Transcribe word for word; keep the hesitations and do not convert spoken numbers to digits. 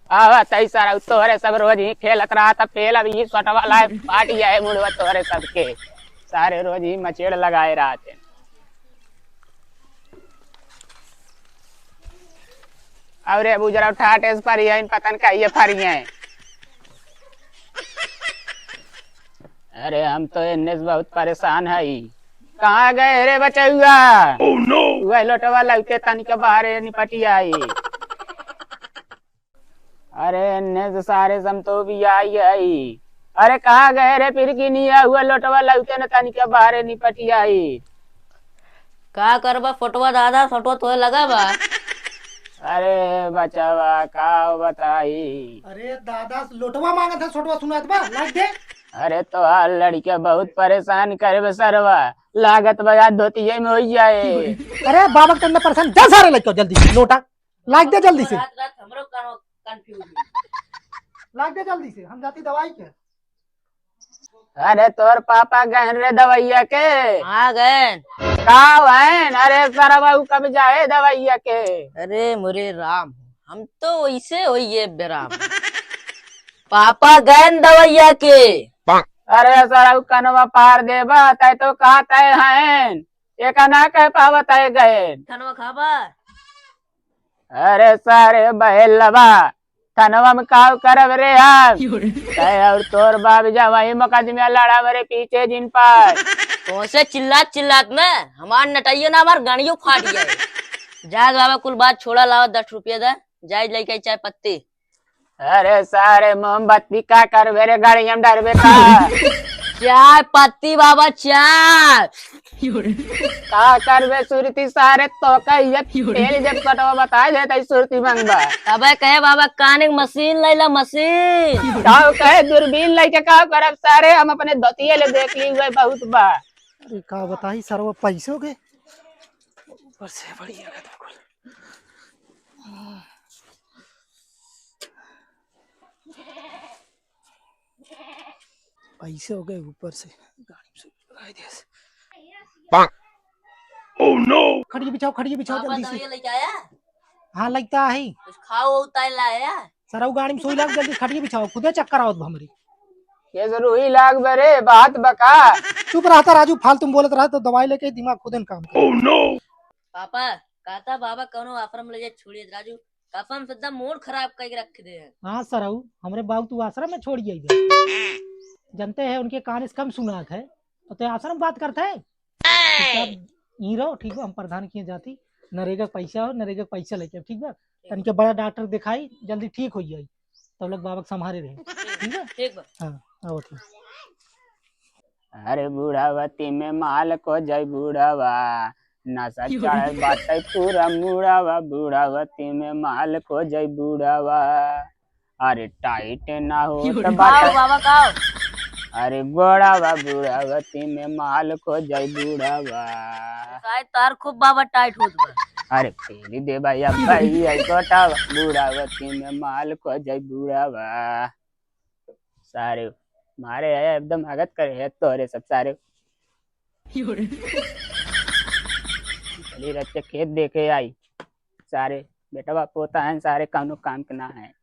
आवा तई सारा, तोहरे सब रोज ही खेलत रहत, फेल अब ई सोटवा लाए फाट जाए मुड़वा तोहरे सबके। सारे रोज ही मचेड़ लगाए रहत हैं। अउर ये बुजरा ठाटे से फरिया, इन पतन का ये फरिया। अरे हम तो एन्ने से बहुत परेशान हई। कहाँ गए रे बचउआ? Oh no! वह लोटवा लौटे तनिक बाहरे निपटि आई। अरे एन्ने से सारे समतो भी आई आई। अरे कहाँ गए रे पिरकिनिया? हुआ लोटवा लौटे न तनिक बाहरे निपटि आई। का करबा फोटवा दादा, फोटवा तोहे लगा बा। अरे बचवा का बताई। अरे दादा लोटवा मांगत है, छोटवा सुनात बा, लाग दे। अरे तोहार लड़िका बहुत परेशान करबे सरवा, लागत बा यार धोतिये में होइ जाए। अरे बाबा के तन्ने परेशान, जा सारे लेके आओ जल्दी से, लोटा लाग दे जल्दी से। रात रात हमरो कानो confuse। लाग दे जल्दी से, हम जाती दवाई के। अरे तोर पापा गएन रे दवइया के। हाँ गएन। का भएन? अरे सरवा उ कब जाए दवइया के? अरे मोरे राम, हम तो वैसे होइए बेराम। पापा गएन दवइया के। अरे सरवा उ कनवा पार देबा, तै तो कहा तय हएन, एका ना कह पावत है गएन। खानवा खाबा? अरे सारे बहेलवा, थनवा में काव करब रे हम? क्यों रे? तै और तोर बाप जा वही मुकदमे लड़ब रे पीछे जिन पर। तोसे चिल्लात चिल्लात में हमार नटइयो ना, हमार गणियो फाट जाए। जा बाबा, कुल बात छोड़ा, लावा दस रुपया दे, जाए लेके आई चाय पत्ती। अरे सारे मोमबत्ती का करबे रे, गाड़ी में डरबे का? चाय पत्ती बाबा, चाय। का करबे सुरती सारे, तो का ये तेल जब कटवा बताए देता ही सुरती मंगबा। अबे कहे बाबा कान एक मशीन लैला, मशीन। का कहे दूरबीन लेके का करब सारे, हम अपने दतिये ले देख ली हुए बहुत बा। अरे का बताई सरवा, पैसों के ऊपर से बड़ी आगत बिल्कुल। पैसे हो गए ऊपर से, गाड़ी में से लगाई दिया से। Oh no! खटिया बिछाओ, खटिया बिछाओ पापा जल्दी से। दवाई लेके आया? हाँ, लगता है। कुछ खाओ, उतार लाया? सरऊ गाड़ी में सोई लाग, जल्दी खटिया बिछाओ, खुदे चक्कर आवत बा हमरी। ये जरूरी लाग बे रे, बात बका। चुप रहता राजू, फालतू में बोलत रहा तो दवाई लेके दिमाग खुदे न काम करे। Oh no! पापा, कहता बाबा कौनो आश्रम ले जाए छोड़िए राजू, कसम से एकदम मूड खराब करके रख दे हैं। हाँ सरऊ, हमरे बाबू तू आश्रम में छोड़ गई बे। जानते हैं उनके कान से कम सुनात है, तो ते आश्रम बात करते हैं। चुपचाप यहीं रहो, ठीक बा? हम प्रधान किए जाती, नरेगा के पैसा हो, नरेगा के पैसा लेके, ठीक बा? तनिके बड़ा डॉक्टर दिखाई, जल्दी ठीक हो जाई, तब लग बाबा के संभारे रहे, ठीक बा? ठीक बा। हाँ, आओ ठीक। अरे बूढ़ावती में माल को जाई बूढ़ावा, नशा चढ़े बाटे पूरा मूढ़ावा, बूढ़ावती में माल को जाई बूढ़ावा। अरे टाइट ना हो तो का बाटे। हो बाबा, का हो? अरे गोड़ावा बूढ़ावती में माल को जाई बूढ़ावा। शायद तार खूब बाबा टाइट होत बा। अरे फेरी दे भैया, भैया गोटावा, बूढ़ावती में माल को जाई बूढ़ावा। सारे मारे है एकदम हगत करे है तोरे सब सारे। चली रच के खेत देखे आई। सारे बेटवा पोता है, सारे कौनो काम के ना है।